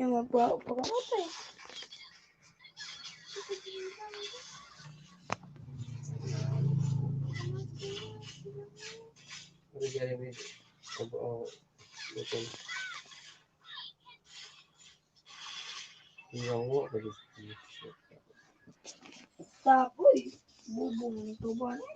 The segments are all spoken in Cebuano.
Siya magbaho pa kamatay. Ano dyan yung kabuo butong Iyawa ba dito? Tapoy. Bubong ng tuba na.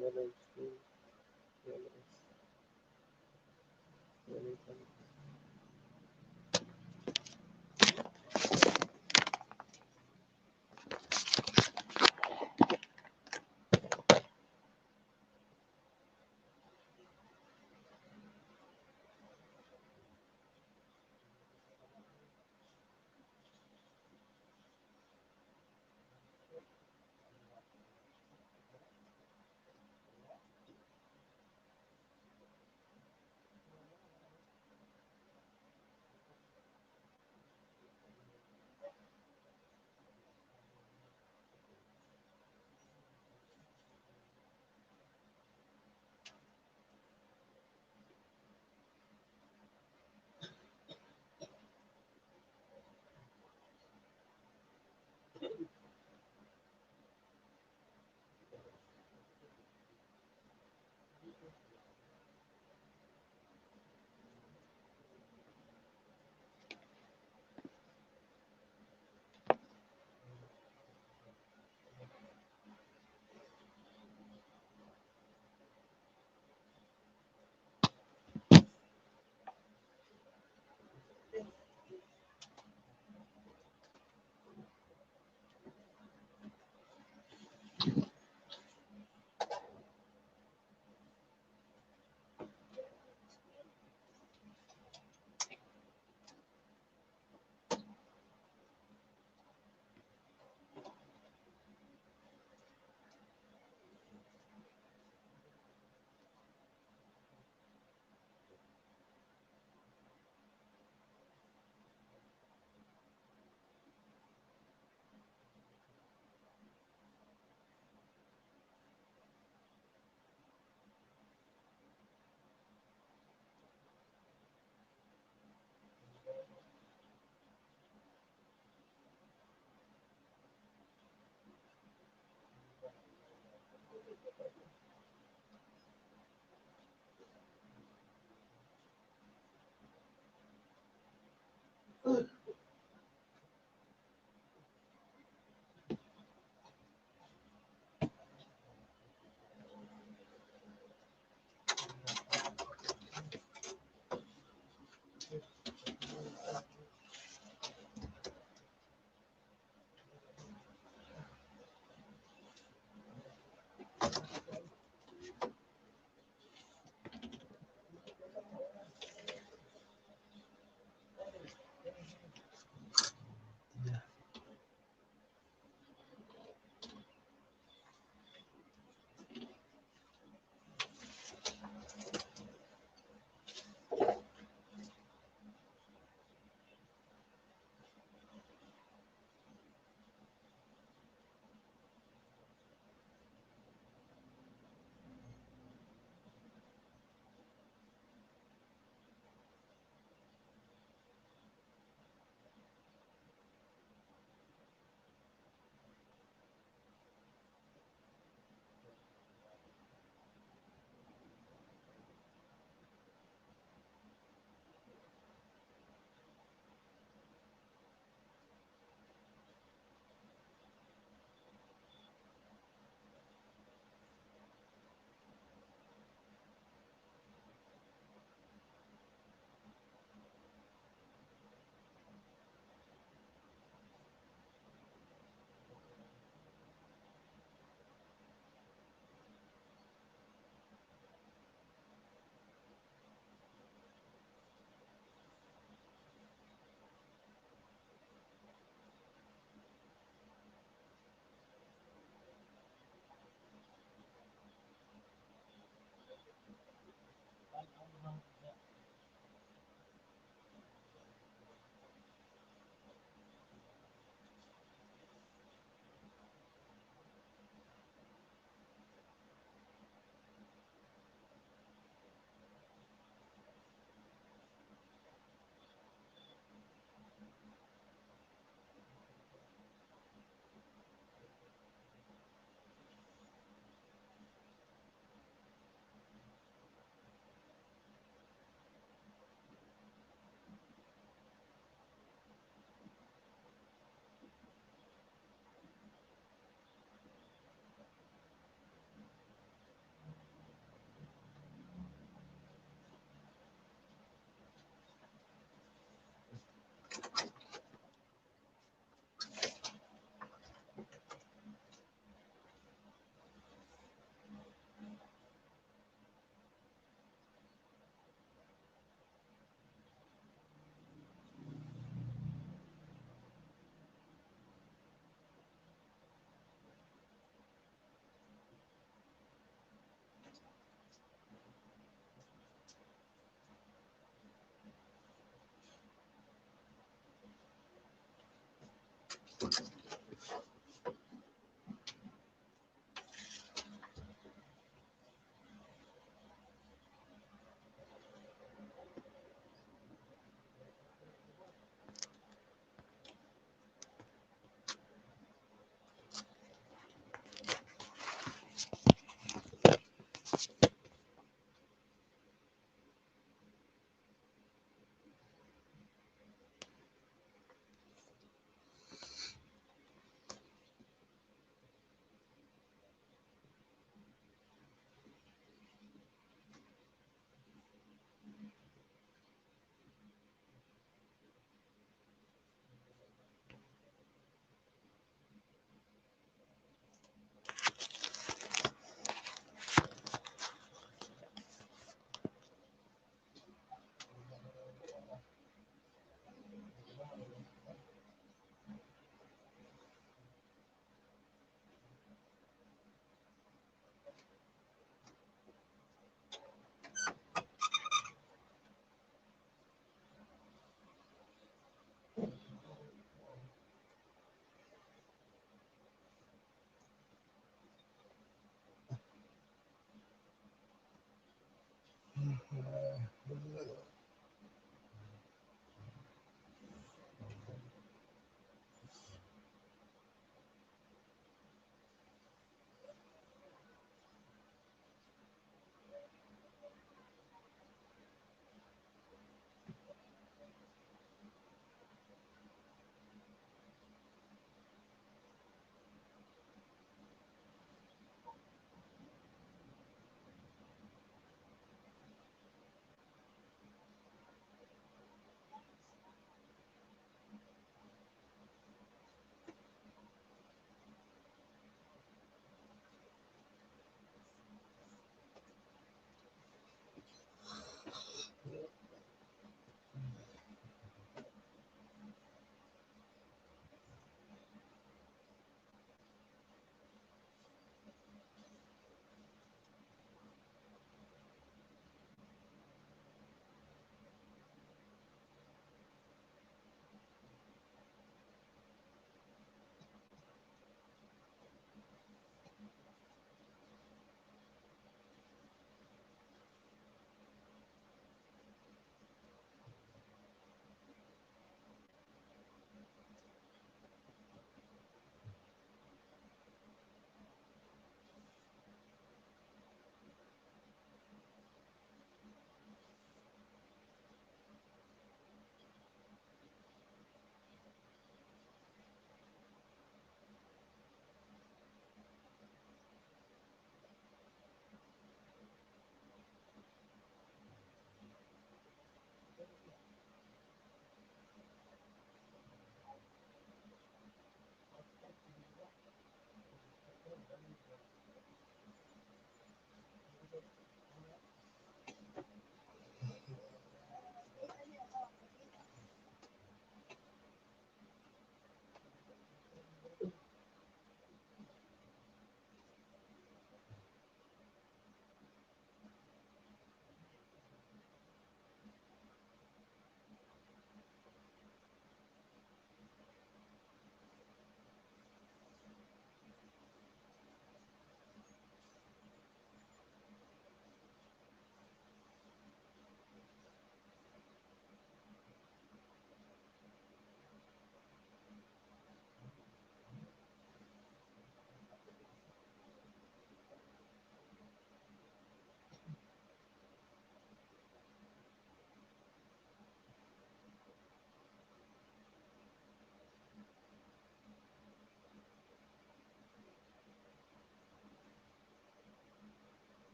Yellow school, yellow yellow.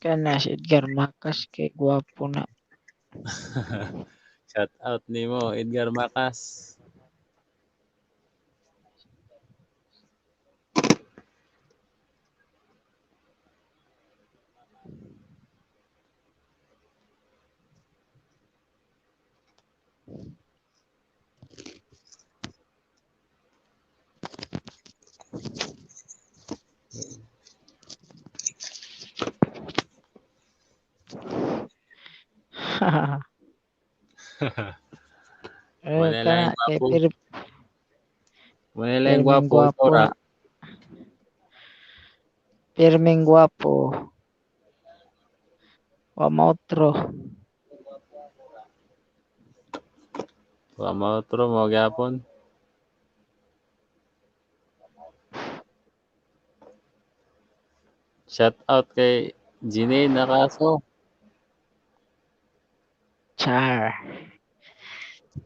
Kana si Edgar Macas kay gwapo na. Shout out nimo, Edgar Macas. Eh, Wala kana lang kay gwapo. pir Wala lang pirming gwapo gwapo ikaw ra. na. Pirming gwapo. Wa mautro. Wa mautro mo gyapon. Shout out kay Janine Nakaso. Char.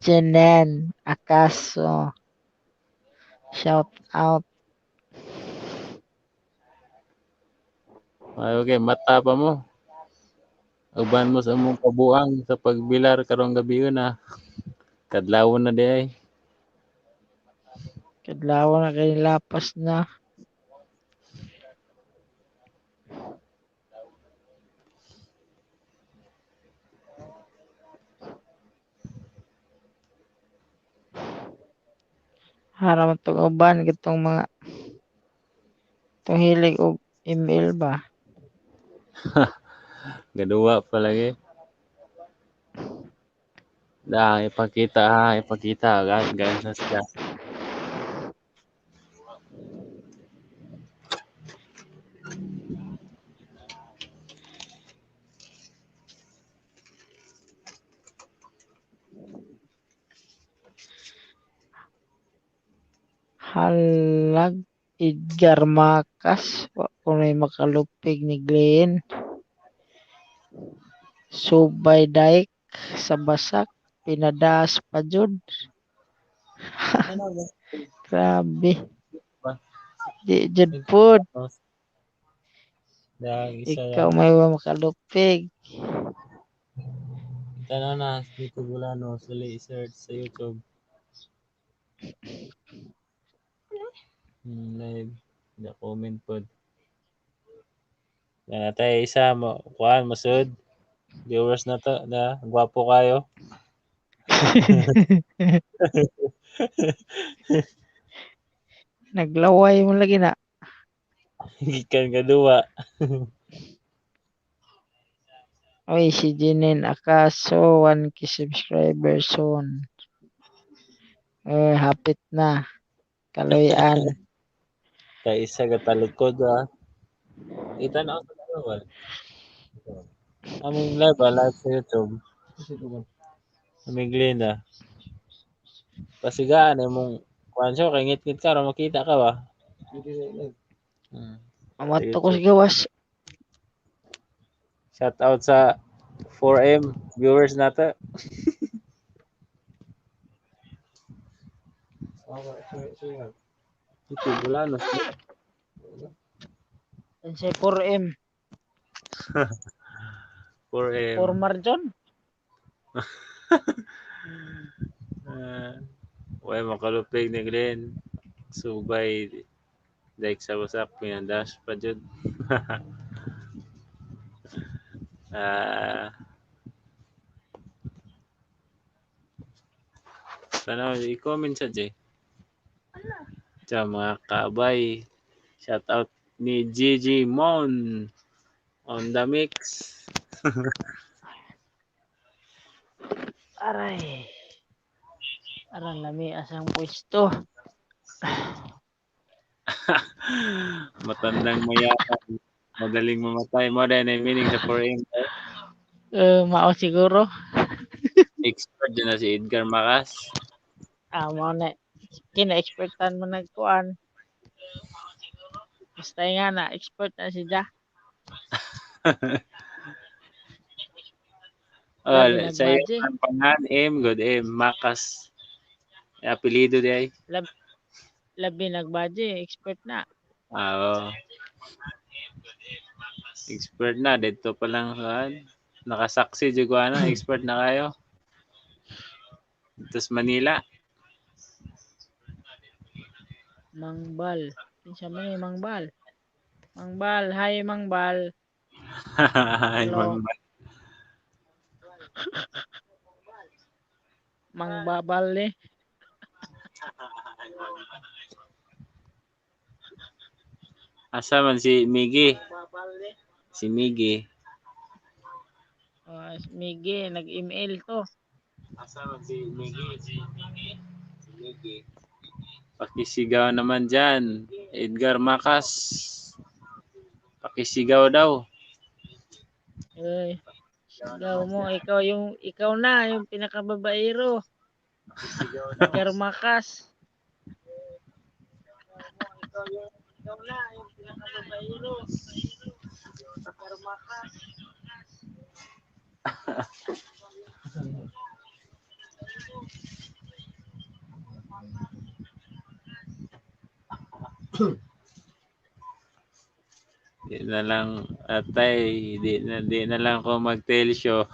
Jenen Akaso. Shout out. Ay, okay, mata pa mo. Uban mo sa imong kabuang sa pagbilar karong gabi na. Kadlawon na di ay. Kadlawon na kay lapas na. Hara man tong uban katong mga tong hilig og ML ba. Gaduwa pa lagi. Da, ipakita ha, ipakita. Gan sa siya. Halag Edgar Macas, wa kuno'y makalupig ni Glenn. Subay Daik sa Basak, pinadaas pa jud. Grabe. Di jud pod. Ikaw may wa makalupig. Tanaw na, dito Bulano, sali search sa YouTube. Live. Na comment pod. Na tayo isa mo kuan masud. Viewers na to na gwapo kayo. Naglaway mo lagi na. Gikan ka duwa. Oy, si Jinin Akaso, 1K subscriber soon. Eh, hapit na. Kaloyan. Kay isa ka talikod ah. Kita na ako sa live. Aming live ah, live sa YouTube. Aming Glenn ah. Pasigaan imong kuan siya kay ngit-ngit ka ra makita ka ba? Amato ko sa gawas. Shout out sa 4M viewers nato. Ito Bulano. Unsay 4M? 4M. 4 Marjon? Way makalupig ni Glenn. Subay Daik sa wasak pinandash pa jud. Tanaw i-comment sa Jay. Sa mga kaabay, shout out ni Gigi Mon on the mix. Aray. Aray, lami asang pwesto. Matandang mayaman, madaling mamatay. Mo na yung meaning sa 4M. Mao siguro. Expert din na si Edgar Macas. Ah, mao na. Kina-expertan mo nagkuan. Basta nga na, expert na si Ja. Oh, sa iyo ang pangan M, good M, Macas. Apelyido di ay. Labi nagbaje, expert na. Oo. Expert na dito pa lang saan. Nakasaksi jud ko ana, expert na kayo. Dito sa Manila. Mangbal. Kinsa man ni Mangbal? Mangbal, hi Mangbal. Hi, Hello. Mangbal. Mangbabal ni. Asa man si Miggy? Si Miggy. Miggy, nag-email to. Asa man si Miggy? Si Miggy. Pakisigaw naman dyan. Edgar Macas. Pakisigaw daw. Uy, sigaw mo, ikaw na yung pinakababaero. Edgar Macas. Ikaw na yung pinakababaero. Edgar Macas. Di na lang atay, di na lang ko mag-tell show.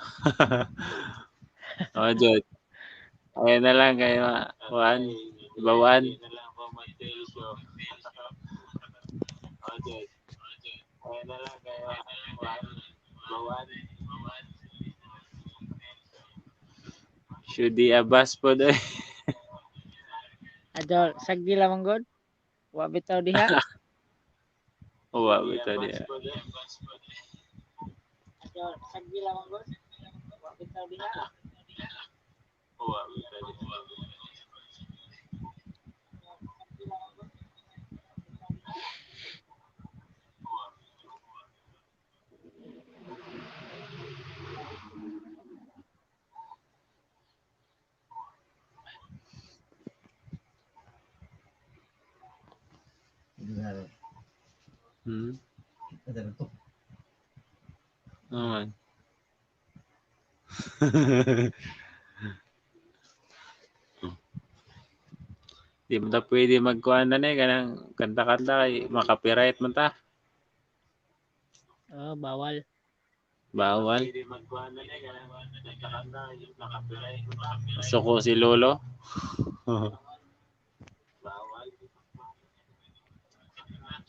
O Jod. Ayun na lang kayo kuan, ibawan. Di na lang ko mag-tell show. O Jod. Ayun na lang kayo kuan, ibawan. Should di abas po doy. Adol, sagdi lamang god. Wa bitaw diha. Wa bitaw diha. Adol, sagdi lamang god. Wa bitaw diha. Wa bitaw diha. Naman. Di mo ta pwede magkuhan na ni kanang kanta-kanta kay makapiright man ta. Oh, bawal. Bawal. Suko si Lolo.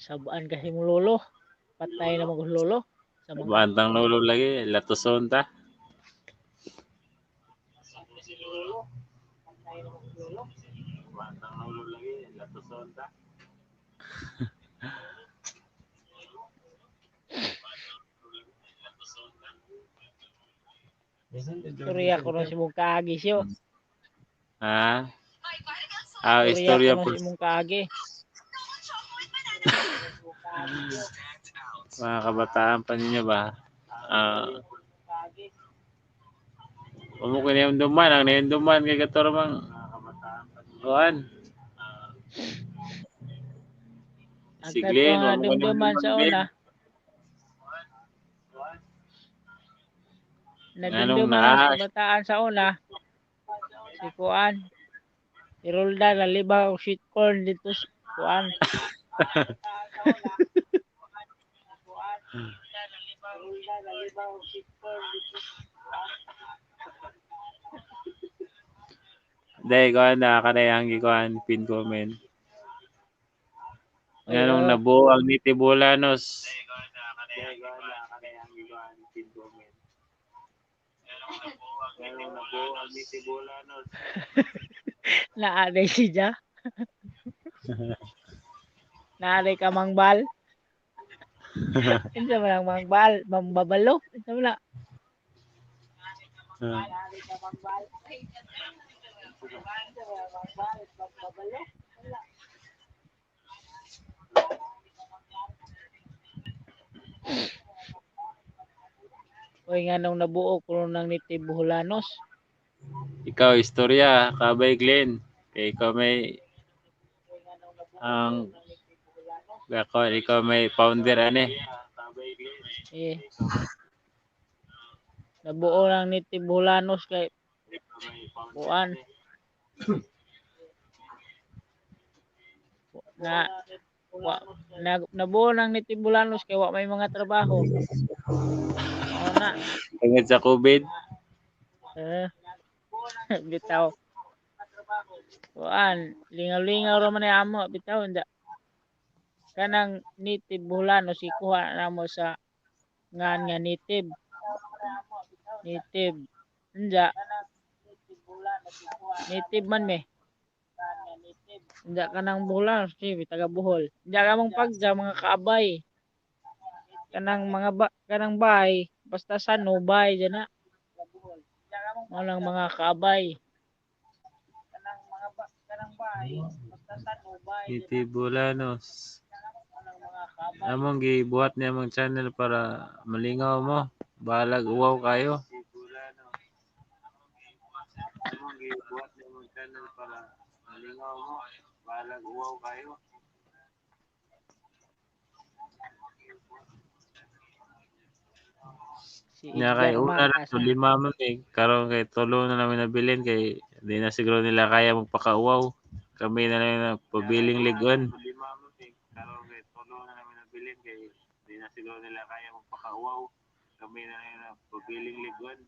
Sabaan kasi mo lolo. Patay na mag lolo. Sa mga Bantang lolo lagi, latuson ta. Bantang lolo lagi, latuson ta. Istorya ko rin si mong kaagi siyo. Ha? Ah, istorya ko po. rin si mong kaagi. Mga kabataan pa ninyo ba? Umo ko niyong duman, ang niyong duman kay katormang kuan. Ang Si Glenn, katong wag mo dumduman sa niyong una. Nganong Nadumduman ang naa? kabataan sa una. Si Kuan. Si Roldan, naliba og sweet corn dito sa Kuan. Dahil kuan na kanayang gikuan pin comment. Nganong Ayo. nabuo ang Nitibulanos. Naaday siya. Naaday ka mangbal. Unsa man ang mangbal, mambabalo. Unsa man na? Oy, nganong nabuo kuno ng Native Boholanos? Ikaw istorya kabay Glenn. Kay ikaw may ang ako, ikaw may founder ani. Eh. Nabuo ng Native Boholanos kay kuan. Na wa, na, nabuo ng Native Boholanos kay wa may mga trabaho. Oo na. Tungod sa COVID. Bitaw. Kuan, lingaw-lingaw ra man ni amo bitaw nda. Kanang Native Boholanos ikuha namo sa ngan nga native. Native. Nda. Native man me. Nda kanang Boholanos, si taga Bohol. Nda ka mong pagja mga kaabay. Kanang mga ba, kanang bay, basta sa no bay dyan na. Mao lang mga kaabay. Itibulanos. Among gibuhat niya among channel para malingaw mo. Bahalag uwaw kayo. Among gibuhat niya among channel para malingaw mo. Bahalag uwaw kayo. Si Nya kay Edgar una ra Macas to na. lima man eh. Karon kay tulo na namin nabilin kay di na siguro nila kaya magpakauwaw. Kami na lang nagpabiling ligon. Karon kay tulo na namin nabilin kay di na siguro nila kaya magpakauwaw. Kami na lang nagpabiling ligon.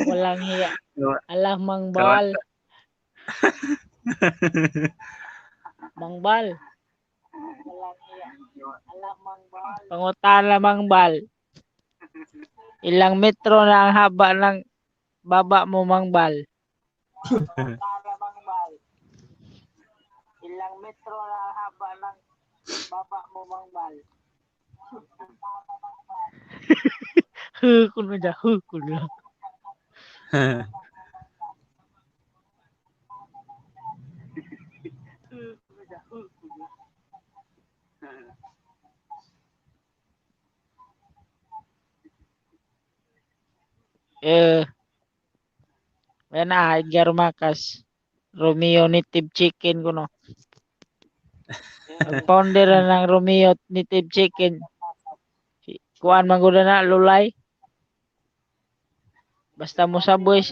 Walang hiya. Alah mangbal. Mangbal. Walang hiya. Alah mangbal. Pangutana mangbal. Ilang metro na ang haba ng baba mo mangbal? Pangutana mangbal. Ilang metro na ang haba ng baba mo mangbal? Kuno ja, kuno. Eh, yan na, Edgar Macas. Romeo Native Chicken kuno. Ang founder na ng Romeo Native Chicken. Kuan man gud na lulay. Basta mo saboy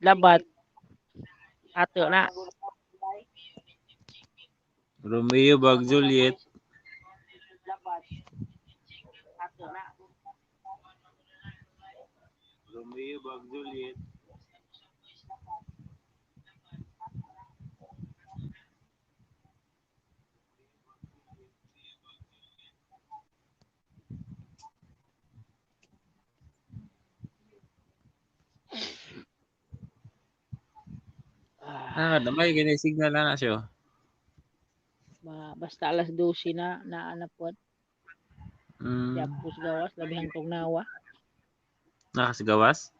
labat ato na. Romeo bag Juliet. Romeo bag Juliet. Ah, damay gani signal na na siya. Basta alas 12 na naa na pod. Yapos gawas labihang tugnawa. Nakasigawas?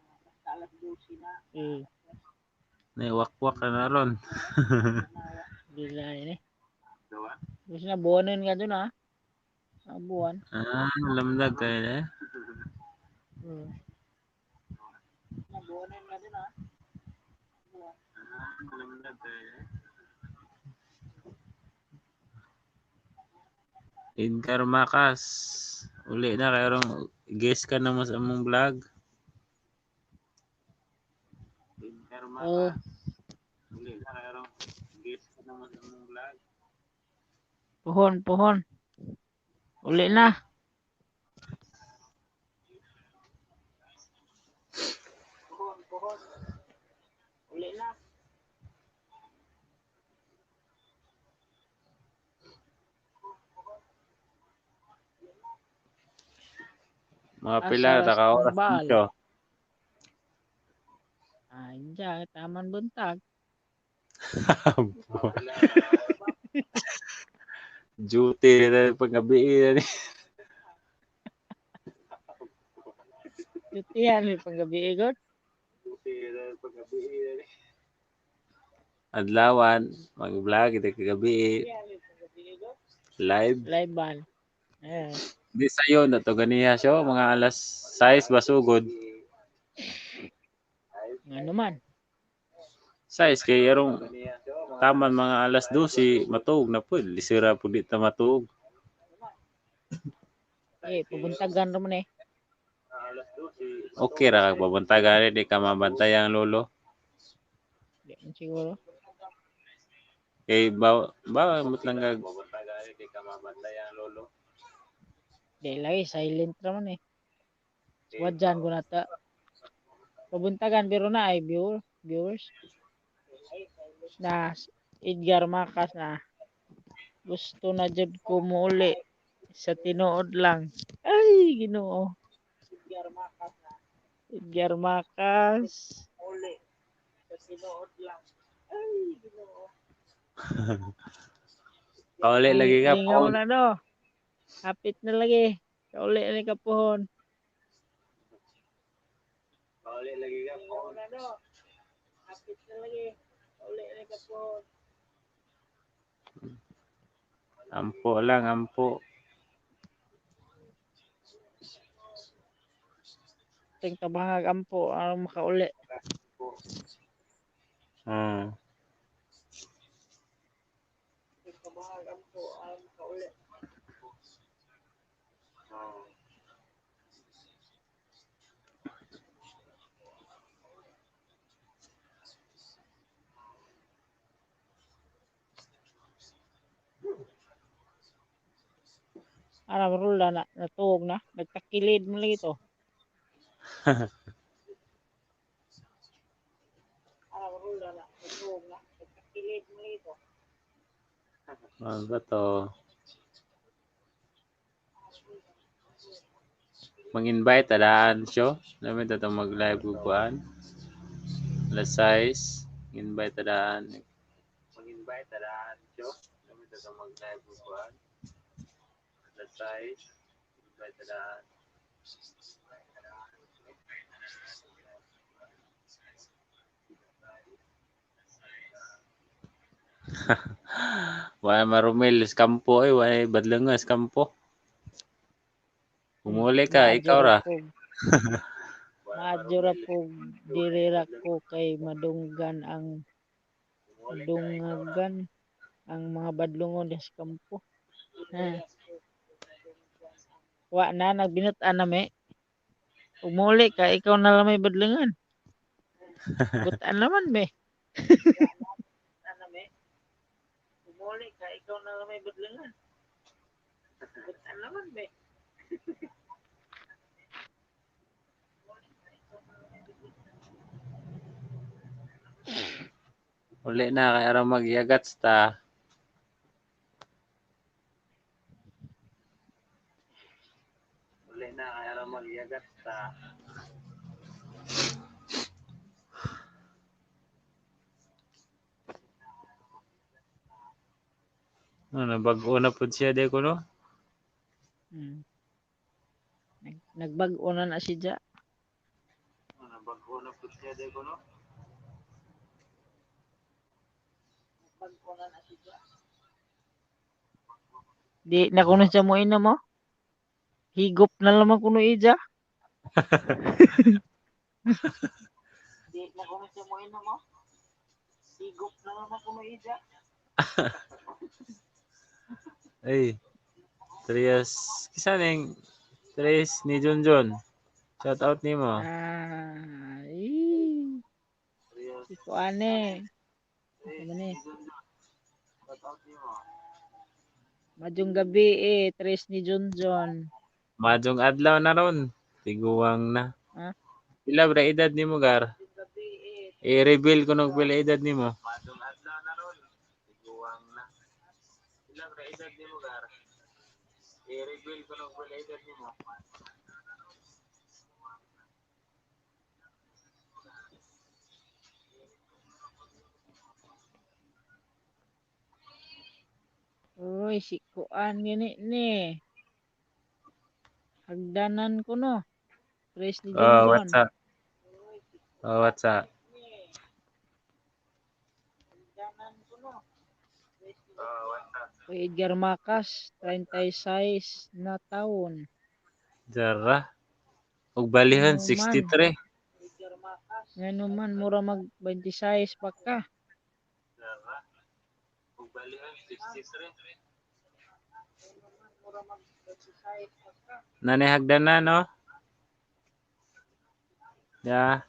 Alas 12 na. Eh. Naiwakwak ka na ron. Bila ini. Gusto na buwanon ka dun ah. Buwan. Ah, lamdag kayo eh. Buwanon ka dun ah. Edgar Macas. Uli na kayo rong guest ka na mo sa among vlog. Edgar Macas. Uli na kayo rong guest ka na mo sa among vlog. Puhon, puhon. Uli na. Puhon, puhon. Uli na. Mga pila, naka-oras dito. Ah, hindi. Taman buntag. Duty na paggabi. Duty yan, may paggabi, God. Adlawan, mag-vlog, ito kagabi. Live. Live ban. Eh. Di sayo na to ganiha siya, mga alas 6 basugod. Nga naman. 6 kay arong taman mga alas 12 matuog na pud, lisira pud di ta matuog. Eh, pabuntagan ra man eh. Okay ra kag pabuntagan di ka mabantay ang lolo. Di man siguro. Kay ba mut lang kag di ka mabantay ang lolo. Di lagi silent ra man eh. Wadyan ko na ta. Pabuntagan pero na ay viewers. Na Edgar Macas na gusto na jud ko muuli sa tinuod lang. Ay, Ginoo. Edgar Macas. Tinuod lang. Ay, Ginoo. Kauli lagi ka Lingaw pohon. Na no. Hapit na lagi. Kauli na ka pohon. Kauli lagi ka Lingaw pohon. na no. Hapit na lagi. Kauli na ka pohon. Ampo lang, ampo. Ting tabangag ampo aron makauli. Ting tabangag ampo aron makauli. Ara marula na natuog na nagtakilid man lagi to. Ara marula na natuog na nagtakilid man lagi to. Ano ba to? Mag-invite adaan siyo. Namin to mag-live kuan. Alas 6, invite adaan. Mag-invite adaan siyo. Namin to mag-live kuan. Alas 6, invite adaan. Wala marumil sa kampo eh, wala badlonga sa kampo. Umuli ka, ikaw ra. Maadyo ra pug diri ra ko kay madunggan ang madungagan ang mga badlongon sa kampo. Ha. Wa na nagbinut-an na mi. Umuli ka, ikaw na lang may badlongan. Butan naman me. Umuli ka, ikaw na lang may badlongan. Butan naman me. Uli na kay aron magyagats ta. Uli na kay aron magyagats ta. Ano, bag-o na pud siya di ko no? Nagbag-o na na siya. Ano, bag-o na pud siya di ko no? Nagbag-o na na siya. Di na kuno siya mo ina mo. Higop na lamang kuno ija. Di na kuno siya mo ina mo. Higop na lamang kuno ija. Ay, Trias, kisa ning Tres ni Junjun. Shout out nimo. Ah, eh. Si kuane. Ano man eh. Madyong gabi eh, tres ni Junjun. Madyong adlaw na ron. Tiguang na. Ha? Pila ba edad nimo gar? I-reveal ko nung pila edad nimo. Madyong adlaw na ron. Tiguang na. Pila ba edad nimo gar? I-reveal ko nung pila edad nimo. Uy, si kuan gani ni. Hagdanan ko no. Tres ni Oh, Junjun. what's up? Oh, what's up? Uy, Edgar Macas, 36 na taon. Jara. Ug balihon Ano man. 63. Ngano man mura mag 26 pa ka. Jara. Ug balihon 63. Nanay hagdanan no? Ya.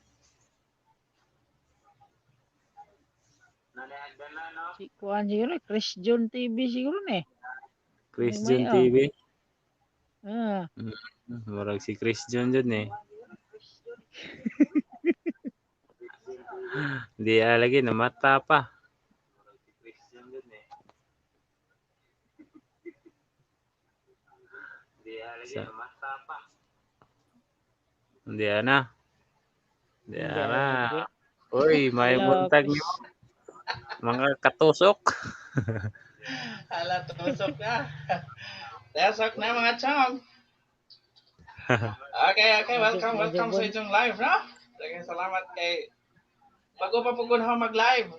Nanay hagdanan no? Si kuan siguro Chris John TV siguro ni. Chris May John oh. TV. Ah, Murag si Chris John jud ni. Di lagi namata pa. Sa Hindi na. Di hindi na. lagi. Uy, may Hello, buntag Chris. nimo. Mga katusok. Hala, tusok na. Tusok na mga chong. Okay. Welcome, welcome sa inyong live, no? Daghang salamat kay bago pa po ko na mag-live.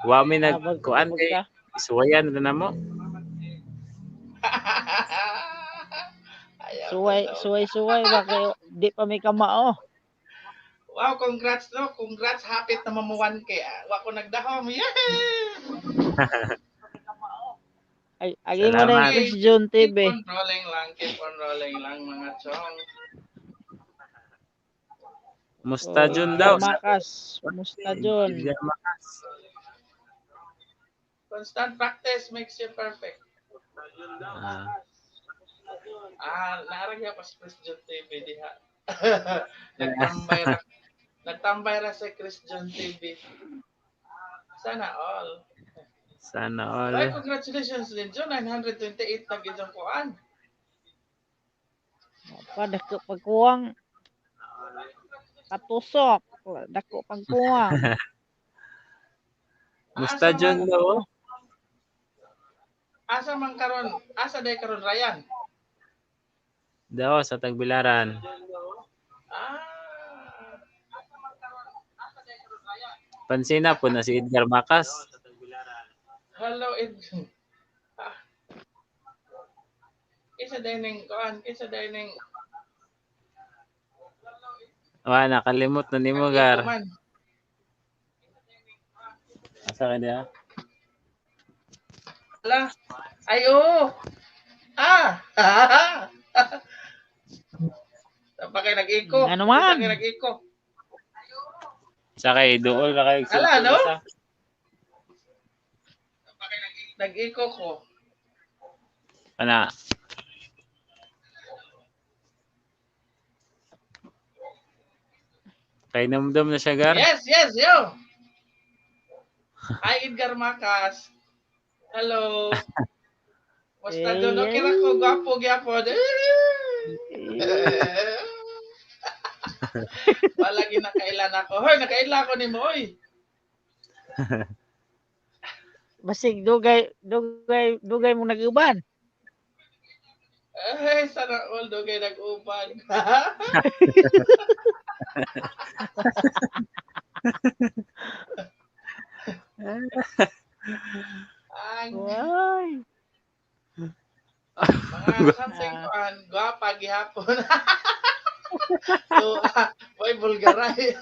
Wa mi Ah, bago nagkuan pa kay ka. isuwayan na namo. Ayaw, Suway, totoo. suway, suway ba kayo? Di pa may kamao. Wow, congrats, no? Congrats, hapit na mamu 1K. Ah, wa ko nagdahom. Yay! Ay, agi mo na yung Salamat. Chris John Keep TV. on rolling lang, keep on rolling lang mga chong. Musta Oh, Jun daw. Makas. Musta John. Edgar Makas. Constant practice makes you perfect. Ah, Ah, naarag pa sa Chris John TV diha. Nagtambay ra. Nagtambay ra sa Chris John TV. Sana all. Sana all. Ay, congratulations din John. 928 na gidong kuan. Pa, dako pagkuwang. Katusok. Dako pagkuwang. Musta Asa Jun man, daw. Oh. Asa man karon? Asa day karon Ryan? Daw sa Tagbilaran. Ah. Pansina po na si Edgar Makas. Hello Ed. Ah. Isa day ning kuan, isa day ning Wa nakalimot na nimo gar. man. Asa ka diha? Ala. Ay oo. Ah. Saan kay nag-iko? Ano man? Saan kay nag-iko? Sa kay duol ra kayo Ala, no? sa. Nag-iko ko. Ana. Kay namdam na siya gar. Yes, yes, yo. Hi, Edgar Macas. Hello. Basta Hey, doon, okay ra ko. Gwapo, gyapon. Wala ginakailan ako. Hoy, nakaila ako ni mo, oy. Basig dugay dugay dugay mo nag-uban. Eh, sana all dugay nag-uban. Ang Ay. mga something kuan, gwapa gihapon. So, boy, bulgaray.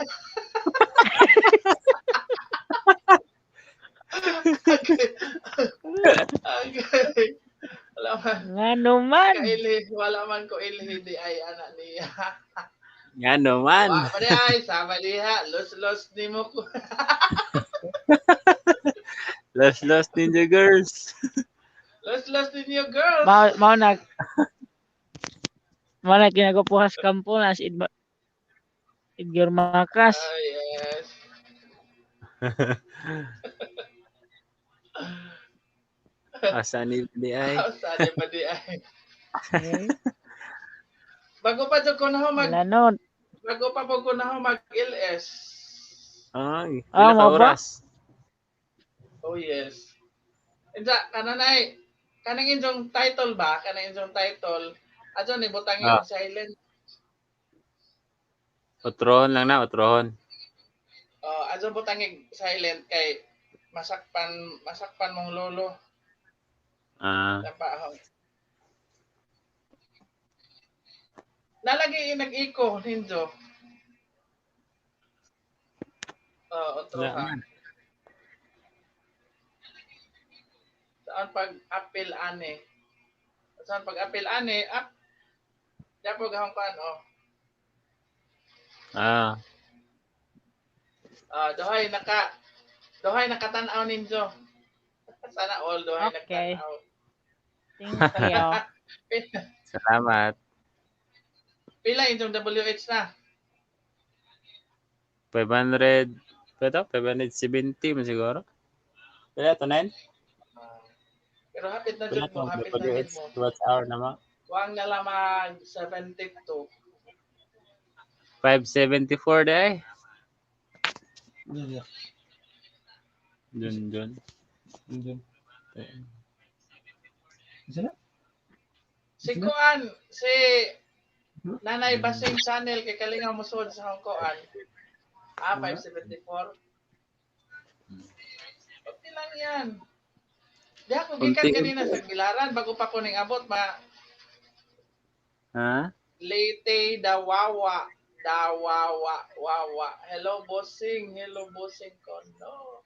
Okay. Okay. Wala man. Ngano man. Kaili, wala man ko ilhi di ay anak niya. Ngano man. Wa pa di ay, sama diha, los-los ni mo ko. Los Los Ninja Girls. Los-los ninyo girls. Mao mao na mao na kinagupuhas kampo na si Edgar Macas. Ah, yes. Asa ni di ay. Asa di pa di ay. Eh, Bago pa jud ko na mag wala nun. bago pa po ko na mag LS. Ay, Ah, pila ka mao ba? oras? Oh yes. Inja kananay kanang inyong title ba? Kanang inyong title. Adyo ni butang Ah. yung silent. Otrohon lang na, otrohon. Oh, adyo butang yung silent kay masakpan masakpan mong lolo. Ah, Tapa Nalagi yung nag-echo ninjo. Oh, otro wala ha. man. Saan pag-apil ane? Saan pag-apil ane? Up. Dapo gahong kuan oh. Ah, Ah, duhay nakatan-aw ninyo. Sana all duhay Okay. nakatan-aw. Thank you. Salamat. Pila inyong WH na? 500, pwede? 570 man siguro. Pila to, Nen? Pero hapit na Pila jud mo, to, hapit na jud WH, mo. watch hour na mo. Kuang na lang mag 72. 574 day. Dun Dun dun. dun. Isa na? Si Kuan, si Nanay Basing Channel kay kalingaw mosuod sa akong kuan. Ah, 574. Okay lang yan. Di ako gikan Unti- kanina sa Gilaran bago pa ko ning abot ma Ha? Leyte Dawawa Dawawa Wawa. Hello bossing, hello bossing kono.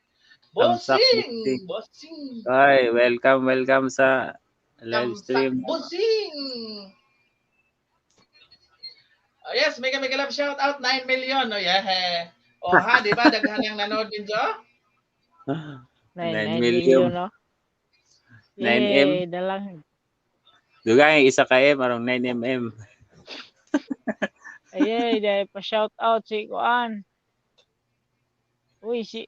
Tamsak, Bossing, bossing. bossing. Ay, welcome, welcome sa live Tamsak, stream. bossing. Oh, yes, mega mega love shout out 9 million. Oh yeah. Oh ha, di ba daghan ang nanood din jo? 9 9 million, million. no? 9M. Eh, dalang. Dugay isa ka M arong 9 mm. Ay, dahil pa shout out si Kuan. Uy, si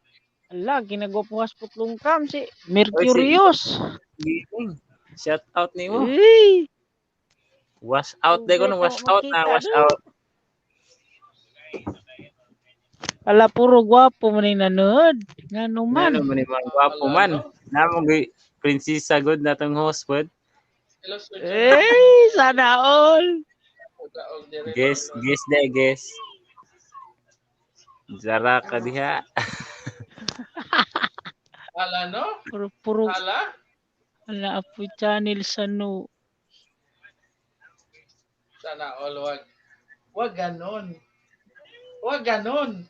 ala, ginagwapuhas putlong kam si Mercurius. Shout out nimo. Uy, Wash out de kono, wash out na, wash out. Ala, puro gwapo man yung nanood. Ngano man. Ano man ni mga gwapo man. Namo gyud prinsesa good na tong host pod. Hello sir. John. Eh, sana all. Og dire. Guess, guess de guess. Zara ka diha. Ala no? Puro puro Ala? ala apoy channel sa no. Sana all wag. Wag ganon. Wag ganon.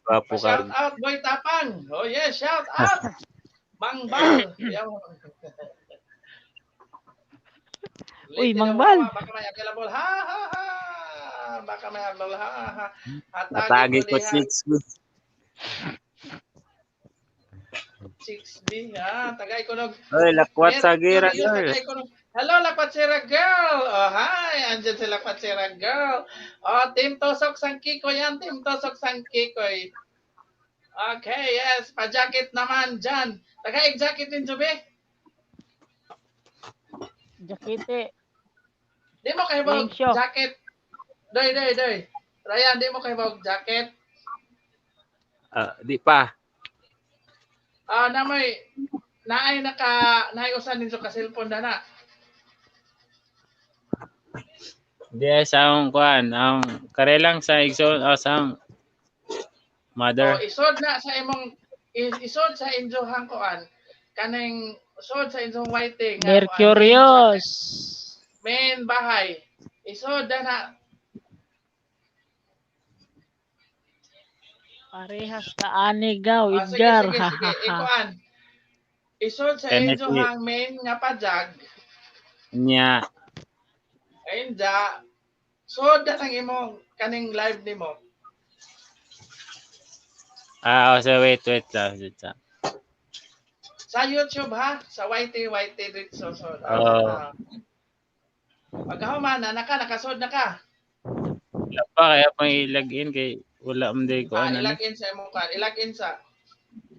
Gwapo ka. Shout out Boy Tapang. Oh yes, shout out. Mang Bal. Yaw. Uy, Lady Mang na Bal. wawa, baka may available. Ha ha ha. Baka may available. Ha ha. Natagi Hatagi ko ko diha. 6. 6B. Ha, tagay ko nog. Oy, lakwat sa gira Mercurio, girl. tagay ko nog. Hello, Lakwatsera girl. Oh, hi. Andyan si Lakwatsera girl. Oh, Team Tosok Sangkiko yan. Team Tosok Sangkikoy. Okay, yes. Pa-jacket naman dyan. Tagay jacket din, Jubi. Jakite. Di mo kayo ba Thank you. jacket? Doy, doy, doy. Ryan, di mo kayo ba jacket? Ah, di pa. Ah, na may naay naka naay usan din sa cellphone na na. Di ay sa akong kuan, ang kare lang sa igsoon o sa akong O mother. isod na sa imong isod sa injohang kuan kaning isod sa inyong whiting nga kuan, Mercurius. main bahay. Isod na na Parehas ka ani gaw, Ah, sige, Edgar. sige, Ha sige. ha ha. Ikuan. Isod sa Kenneth injohang main nga pajag. Nya, Ayun ja. Sod na nang imong kaning live nimo. ah, oh, so wait, wait lang, wait lang. Sa YouTube ha, sa YT YT dito so. Oo. Ah. Pagkahuman na naka nakasod na ka. Wala pa kaya pang i-login kay wala man day ko Ah, ano. ilagin sa imong kuan, ilagin sa.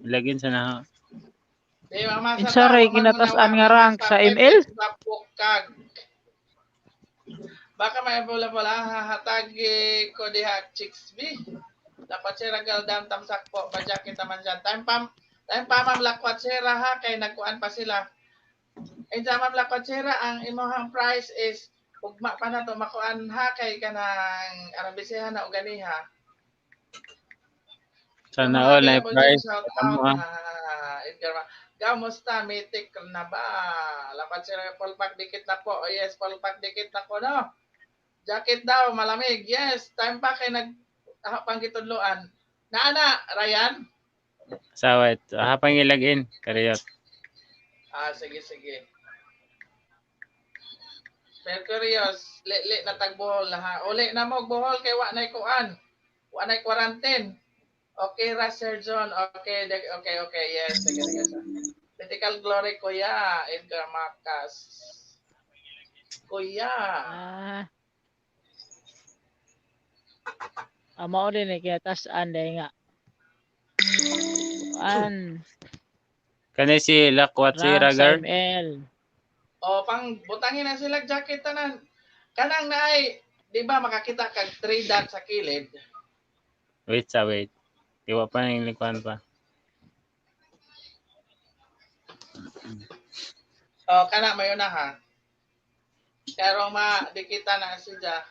Login sa na. Di mamasa Unsa ray kinatas-an nga rank sa ML? Kag. Baka may bola-bola hatagi ko diha chicks B. Dapat sira galdam tamsak po pa-jacket naman dyan. Time pa ma'am lakwatsera ha kay nagkuan pa sila. Eh dyan ma'am lakwatsera ang imong price is ugma pa na to makuan ha kay kanang arabisihan na og ganiha. Sana all na Mga available dyan, price. shout Tamo, out. ah. Ah, Edgar Ma. Kamusta? Mythic na ba? Lapat sila Paul Pack dikit na po. Oh yes, Paul Pack dikit na ko no. Jacket daw, malamig. Yes, time pa kay nag panggitudloan. Naana, Ryan? Sa wait, ah, pang i-login kariyot. Ah, sige, sige. Mercurius, li na tagbohol na ha. Uli na mo bohol kay wa nay kuan. Wa nay quarantine. Okay ra Sir John. Okay, okay, okay. Yes, sige, sige. Sir. Mythical Glory Kuya, Edgar Macas. Kuya. Ah. Ah, mao din eh, kinatas-an dahil nga. Kuan, Kani si lakwat si rank sa Ragar. ML. O pang butangin na sila jacket tanan. Kanang naay, di ba makakita kag three dot sa kilid? Wait sa wait. Iwa pa nang likuan pa. Oh, kana mayo na ha. Pero ma dikita na siya.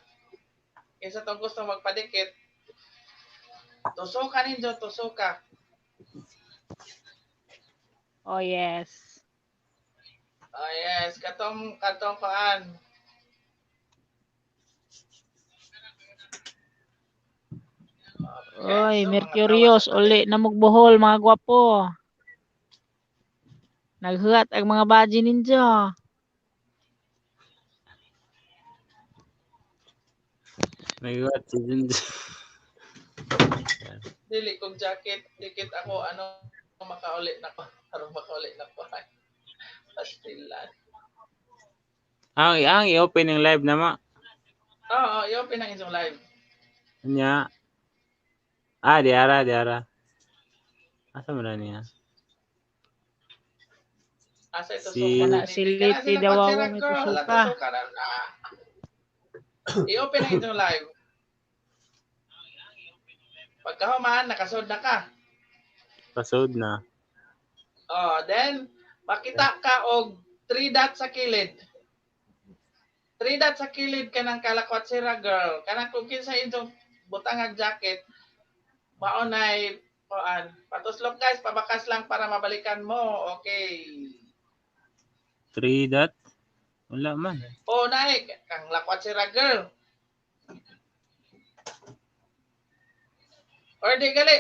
Kinsa tong gusto magpadikit, tusuka ninyo, tusuka. Oh yes. Oh yes, katong katong kuan. Okay, Oy, so mga Mercurius tawa sa uli na mugbohol mga gwapo. Naghuat ang mga baji ninyo. Naghuat si Junjun. Dili kog jacket, dikit ako ano makauli na ko. Aron makauli na ko. Ay, pastilan. Ang i-open yung live na ma. Oo, i-open ang inyong live. Nya. Ah, di ara, di ara. Asa man na niya? Asa ito Si- suka na Si ni. Kana Liti sila daw patsira, ako may girl. Hala, tusuka. tusuka na. Ah. I-open ang inyong live. Pagkahuman, nakasod na ka. Pasod na. Oh, then makita ka og three dots sa kilid. Three dots sa kilid kanang kalakwatsira girl. Kanang kung kinsa inyong butangag jacket, mao nay kuan. Patuslok guys, pabakas lang para mabalikan mo. Okay. Three dot. Wala man. Oh, naik kang lakwatsira girl. Or di gali,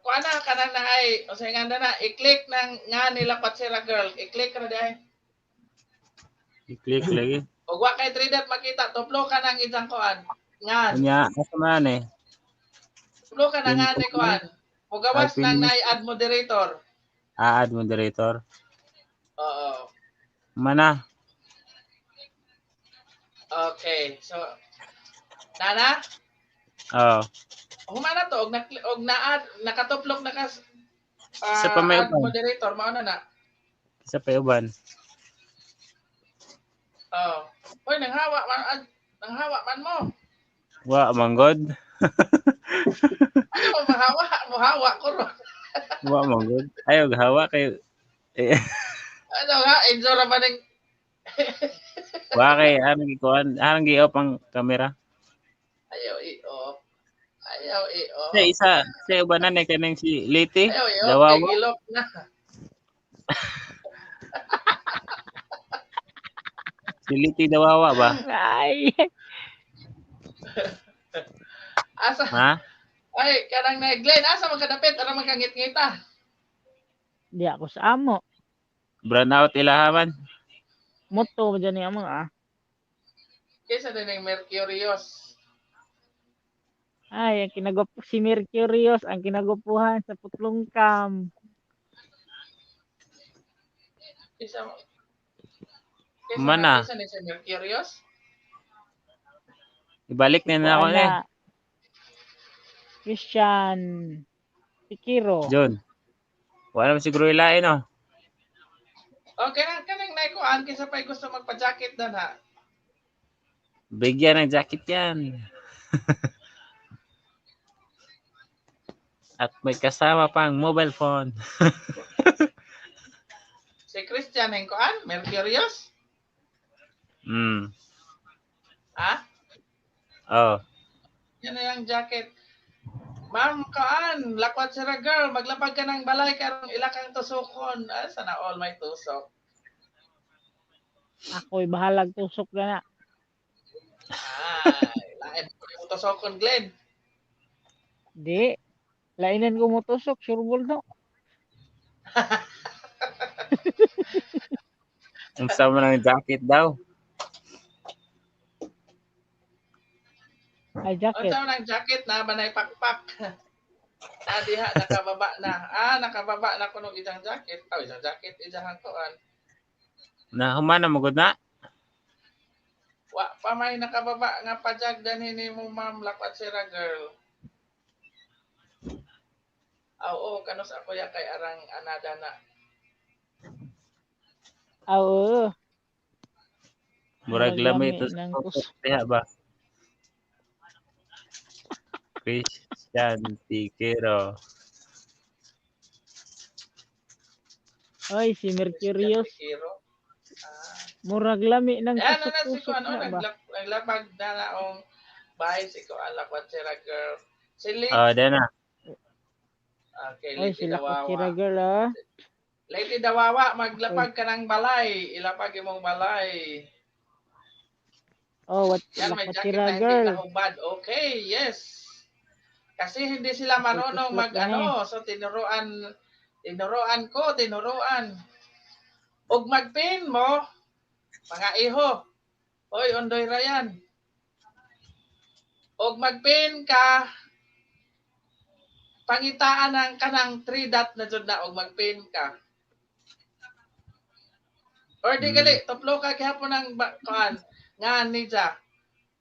kuan na kanang na ay, o sa nga na, i-click nang nga nila kwatsira girl. I-click ra di ay. I-click lagi. Og wa kay three dot makita, tuplo ka nang isang kuan. Ngan. Nya, asa man eh. Tuplo ka na nga ni kuan. Mugawas Ay, nang pinis. naay add moderator. Ah, add moderator. Oo. Mana. Okay. So Nana, Oh. humana to og na og na-add nakatuplok na ka Sa pa may add uban. moderator mao na na. Sa pa uban. Oh. Hoy nanghawa man nanghawa man mo. Wa manggod. Ano mo mahawa? Muhawa ko ro. Wa manggod. Ayaw hawa kay eh, Ano nga enjoy ra ba ning wa kay anong gikuan, anong gi-off ang camera. ayaw i-off. Ayaw i-off. Sa isa, sa ubanan eh kanang si Liti. Ayaw i-off Dawawa. kay gilok na. Si Liti Dawawa ba? Ay. Asa Ha? ay kanang na Glenn asa man kadapit ara man kangit-ngita. Di ako sa amo. Brown out ilahaman. Moto dyan niya mga ah. Kaysa din ang Mercurius. Ay, ang kinagop si Mercurius, ang kinagupuhan sa putlong cam. Kaysa kaysa Mana. Kaysa ni si Mercurius. Ibalik na na ako Kuan na. na. Christian Pikiro. John. Wala naman siguro ilain no. Okay na kanang naikuan kaysa pa'y gusto magpa-jacket dan ha. Bigyan ng jacket yan. At may kasama pang mobile phone. Si Christian ang kuan, Mercurius. Ha? Oh. Yan na yung jacket. Ma'am, kaan, lakwat sira girl, maglapag ka ng balay karong ila kang tusukon. Ah, sana all may tusok. Ako'y bahalag tusok na na. Ay, lain ko yung tusokon, Glenn. Di. Lainan ko mo tusok, sure ball no. Unsa man ang jacket daw. Ay, jacket. Unsa man ang jacket na banay pakpak. Ah, diha nakababa na. Ah, nakababa na kuno isang jacket. Oh, isang jacket isang kuan. Na humana mo gud na. Wa pa may nakababa nga pajag danhi nimo ma'am lakwat sira girl. Aw, oo, kanus ako ya kay arang anada na. Ah, oo. Murag lami Lami ito ng sa tusok. diha ba? Chris. Christian Tiquero. Oy, si Christian Mercurius. Tiquero. Ah. Murag lami ng Ayan na na si tusok-tusok kuan, oh, na ba? naglapag na naong bahay si kuan, Lakwatsera girl. Si Lady, Oh, dyan na. okay, Oy, Lady sila Dawawa. Kotsira girl ah. Lady Dawawa, Oy. maglapag ka ng balay. Ilapag imong balay. Oh, what Yan, may jacket Lakotsira na hindi girl. nahubad. Okay, yes. Kasi hindi sila Ako'y marunong tuslok mag na eh. ano, so tinuruan tinuruan ko, tinuruan. Og magpin mo, mga iho. Hoy, Ondoy Ryan. Og magpin ka, pangitaan ang kanang 3 dot na jud na og magpin ka. Or di gali, tuplo ka gihapon ng kuan nga ninja.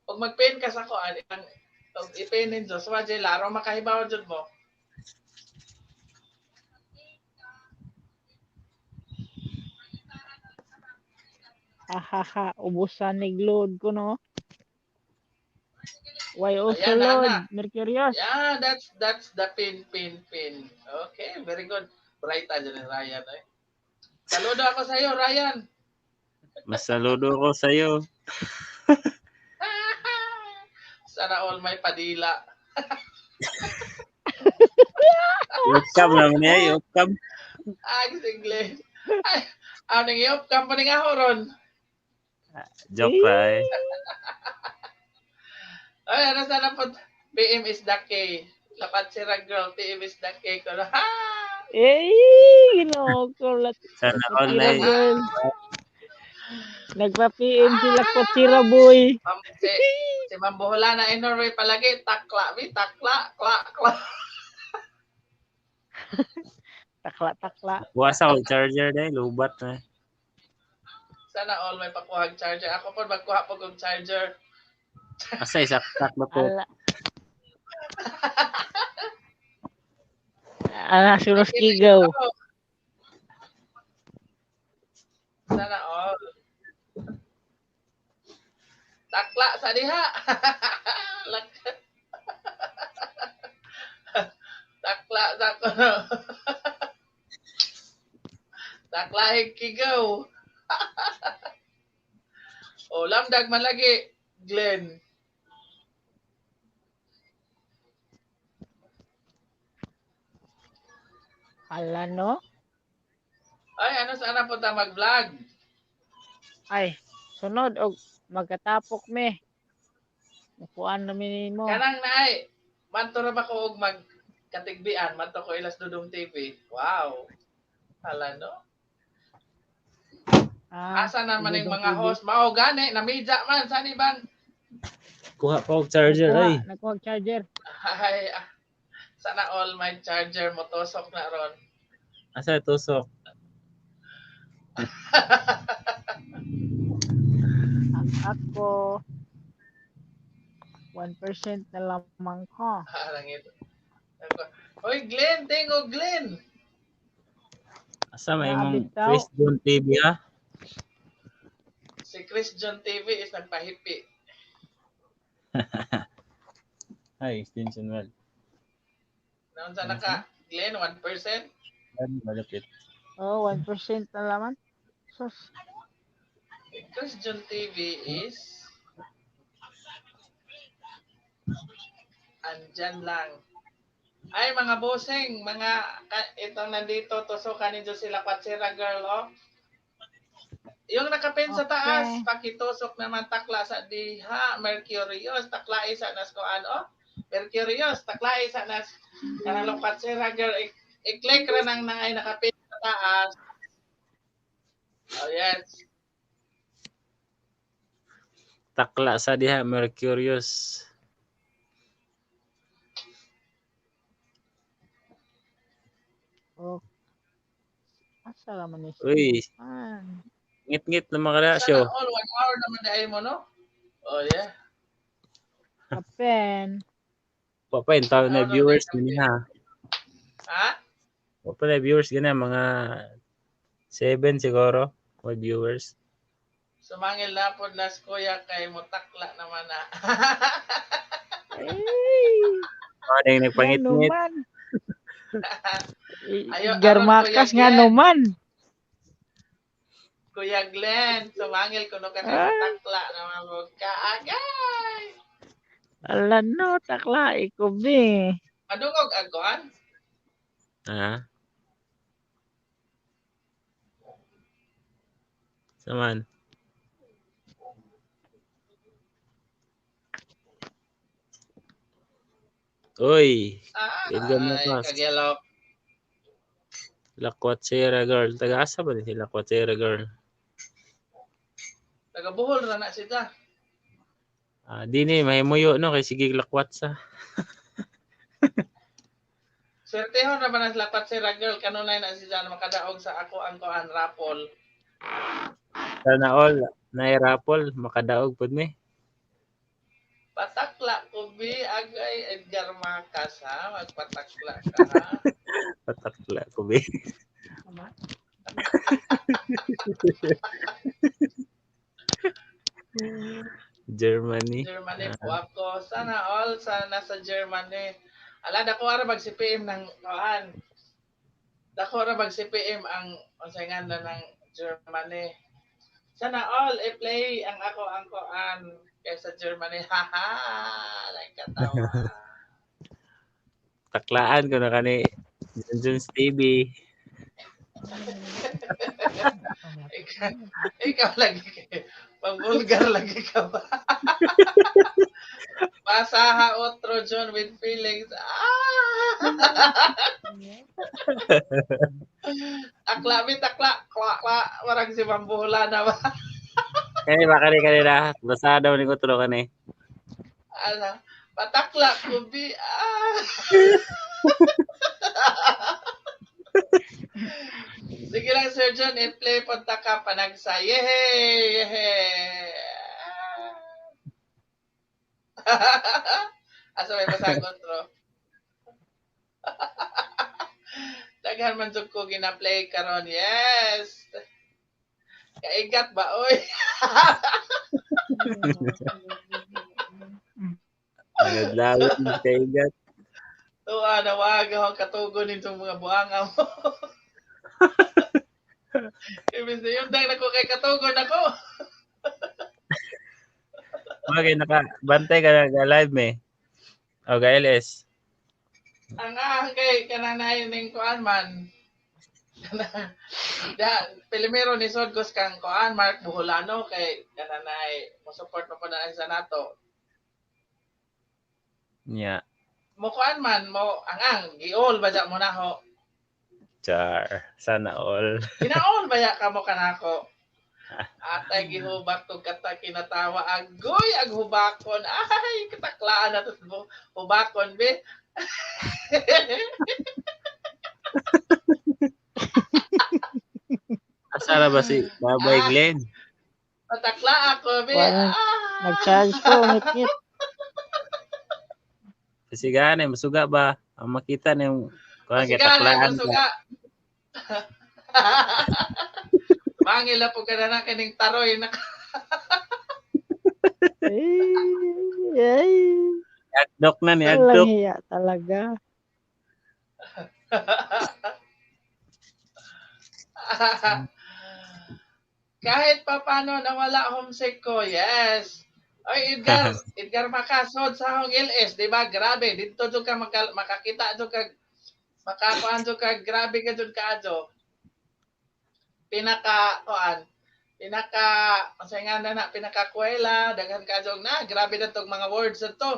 Og magpin ka sa kuan, ang og ipin ninyo sa jela aron makahibaw jud mo. Ahaha, ubusan ni load ko no. Why also Ayan na load, na. Mercurius. Yeah, that's the pin pin pin. Okay, very good. Bright dyan ni Ryan eh. Saludo ako sa iyo, Ryan. Mas saludo ko sa'yo. Sana all may padila. Welcome naman niya, welcome. Ay, single. Ay, ano yung company nga ho ron? Joke ra eh. Ay, ano sana po? PM is the K. Lapat si girl, PM is the K. Ko ha! Eh, ginoo ko Sana all Kotsira na girl. Nagpa-PM sila Kotsira boy. Ma'am, si Ma'am Boholana in Norway palagi, takla, mi, takla, kla, kla. Takla takla. Buwas ako charger dahil, lubat na. Sana all may pakuhag charger. Ako po, magkuha po kong charger. Asa isaksak na po. Ala. Ana si Roskigaw. Sana all. Takla sa diha. Takla sa kono. Takla kigaw. O lamdag man lagi, Glenn. Ala no. Ay, ano sana po ta mag-vlog? Ay, sunod og magkatapok me. Mukuan na mi nimo. Kanang naay, manto ra ba ko og mag katigbian, manto ko ilas Dudong TV. Wow. Hala no. Ah, Asa naman yung Dudong mga TV. host? Mao gani, namidya man sani ban. Kuha pa og charger Nakuha, ay. nakuha og charger. Ay, ah, sana all my charger mo tusok na ron. Asa tusok? Ang ako 1% na lamang ko. Parang ito. Hoy, Glenn, tingo Glenn. Asa may imong Naabitaw. Chris John TV ha? Si Chris John TV is nagpahipi. Ay, extension well. Naon sana ka, Glenn, 1%? Ano malapit? Oh, 1% na laman. Sus. Si Chris John TV is andyan lang. Ay, mga bossing, mga itong nandito, tusukan ninyo sila Patsira girl, oh. Yung nakapin sa taas, Okay. pakitusok naman takla sa diha, Mercurius, takla isa nas ko ano, Mercurius, takla isa nas kanang Patsira girl, i-click ra nang naay nakapin sa taas. Oh, yes. Takla sa diha Mercurius. Oh. Asa raman ni Uy, Man. ngit-ngit na mga Sana siyo. all, 1 hour naman dahil mo, no? Oh, yeah. Kapen. Wa pa yung tao na Ano, viewers may gani ha. Ha? Wa pa na viewers gani mga 7 siguro may viewers. Sumangil na po nas kuya kay mutakla naman na. Ay. Mao na yung Ngano nagpangitngit. man. Ayo, Edgar aron Kuya Makas ngano Glenn. man. Kuya Glenn, sumangil kuno ka kay Ay, patakla naman mo ka. Agay! ala no, takla ikubi. Madungog agon? Ha? Saman. Uy, Edgar Ay, Makas. kagilok. Lakwatsera girl. Taga-asa ba ni si Lakwatsera girl? Taga Bohol ra na sila. Ah, di ni mahimuyo no kay sige lakwatsa. Swertehon ra ba na sila Patsera girl kanunay na sila na makadaog sa ako ang kuan rapol. Sana all nairapol makadaog pud mi. Patakla ko bi agay Edgar Makas ha, magpatakla ka ha. Patakla ko bi. Germany. Germany po ako. Sana all sa nasa Germany. Ala dako ra bag si PM ng kuan. Dako ra bag si PM ang unsay nga na ng Germany. Sana all i-play ang ako ang kuan kaysa Germany. Haha, nagkatawa. Taklaan ko na kani Junjun's TV. Ikaw lagi pang-vulgar lagi ka ba? Basaha otro John with feelings. Ah! Takla mi takla kla kla warang si Mambuhula na ba? Kani ba kani kani na basa daw ni ko tro kani. Ala, patakla kubi. Ah! Sige lang Sir John, i-play punta ka panagsa. Yehey! Yehey! Ah. Asa may masagot ro? Daghan man jud ko gina-play karon. Yes. Kaigat ba oy? Nagadlawin kaigat. Tuwa na wag ako katugon nitong mga buanga mo. Ibig na yun dahil ako kay katugon ako. Okay, naka bantay ka na live me. O LS. Ang ahang kay kananay ning kuan man. Da, pilimero ni Sodgos kang kuan Mark Buholano kay kananay mo support mo pa na sa nato. Nya. Mo kuan man mo ang ang giol ba mo na ho. Char. Sana all. Ginaol ba ya kamo kanako? Atay gihubak tug kata kinatawa agoy ag hubakon ay kataklaan na to hubakon be. Asa ra ba si Babay Glenn? Patakla ako be. Wala. Ah. Nag-charge ko, ngit-ngit. Kasi gani masuga ba? Ang makita ni yung kuan kay Sige na taklaan ka. suga. Mangil na po ka na kining taroy na. Ay, ay. Adok na ni Walang adok. hiya talaga. Kahit pa paano nawala homesick ko. Yes. Oy Edgar, Edgar makasod sa hong LS, di ba? Grabe, dito jud ka makakita jud ka makakuan jud ka, grabe ka jud kaadyo. Pinaka kuan, pinaka unsay nga na na pinakakwela, daghan kaadyo na, grabe na tong mga words na to.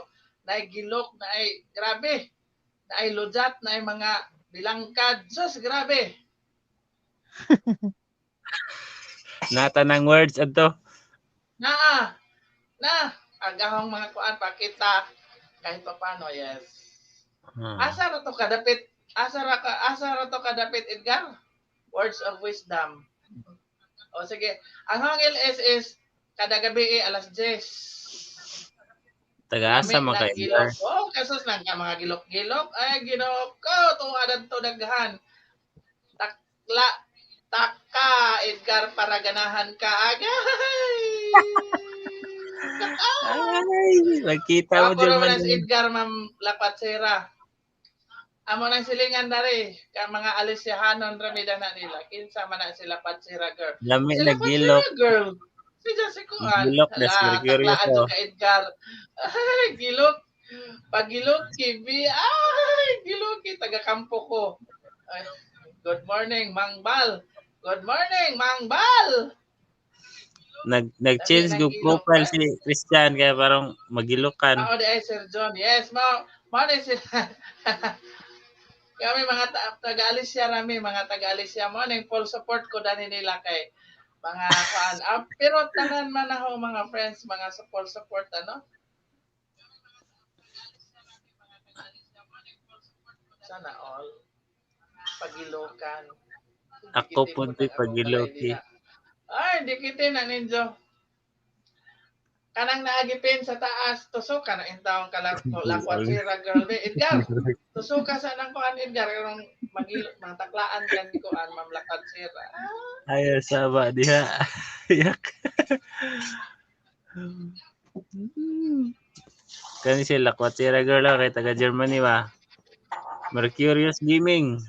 Naay gilok, naay grabe. Naay lujat, naay mga bilangkad. Sus, grabe. Nata ng words adto. Naa. Na, ang ahong mga kuan pakita kahit pa paano, yes. Asa ra to kadapit? Asa ra to kadapit, Edgar? Words of wisdom. O sige, ang hong LS is kada gabi alas 10. Taga-asa man kay Edgar. Oh, kasos lang ka mga gilok-gilok. Ay, Ginoo ko, tuwa to daghan. Takla, taka, Edgar, para ganahan ka. Agay! Ay, magkita mo Ako naman Germany. si Edgar, Ma'am Lapatsera. Amo nang silingan dari ka mga alisyahanon ramida na nila. Kinsa man na sila Patsera girl. Lami Sila nagilok. Patsera girl. Si Jessica Kuan. Gilok, das Mercurio Taklaan ko. ka Edgar. Ay, gilok. Pagilok, kibi. Ay, gilok. Taga-kampo ko. Ay, good morning, Mang Bal. Good morning, Mang Bal. Nag-change Lami group nagilok, profile eh. si Christian kaya parang magilokan. Ako di ay Sir John. Yes, mao mao ni sila. Kami mga taga-Alicia rami, mga taga-Alicia mo ning full support ko dani nila kay mga kuan. Ah, pero tanan man ako mga friends, mga support support ano. Sana all pagilokan. Ako Dikit po po di ng akong balay pagiloki. diha. Ay, dikit na ninyo. Kanang naagipin sa taas, tusok ka na intawong kalakwat sira girl. Be, Edgar, tusok ka sa nang kuan Edgar karong magilok mga taklaan kan kuan mamlakad sira. Ay, saba diha. Yak. Kani sila Lakwatira girl ah, kay taga Germany ba. Mercurius Gaming.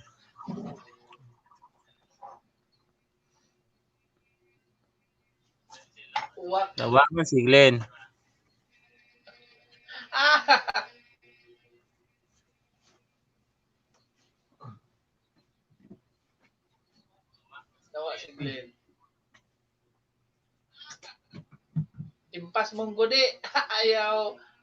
Uwak. Tawagan si Glenn. Ah! Nawa si Glenn. Impas mong gudi. Ayaw.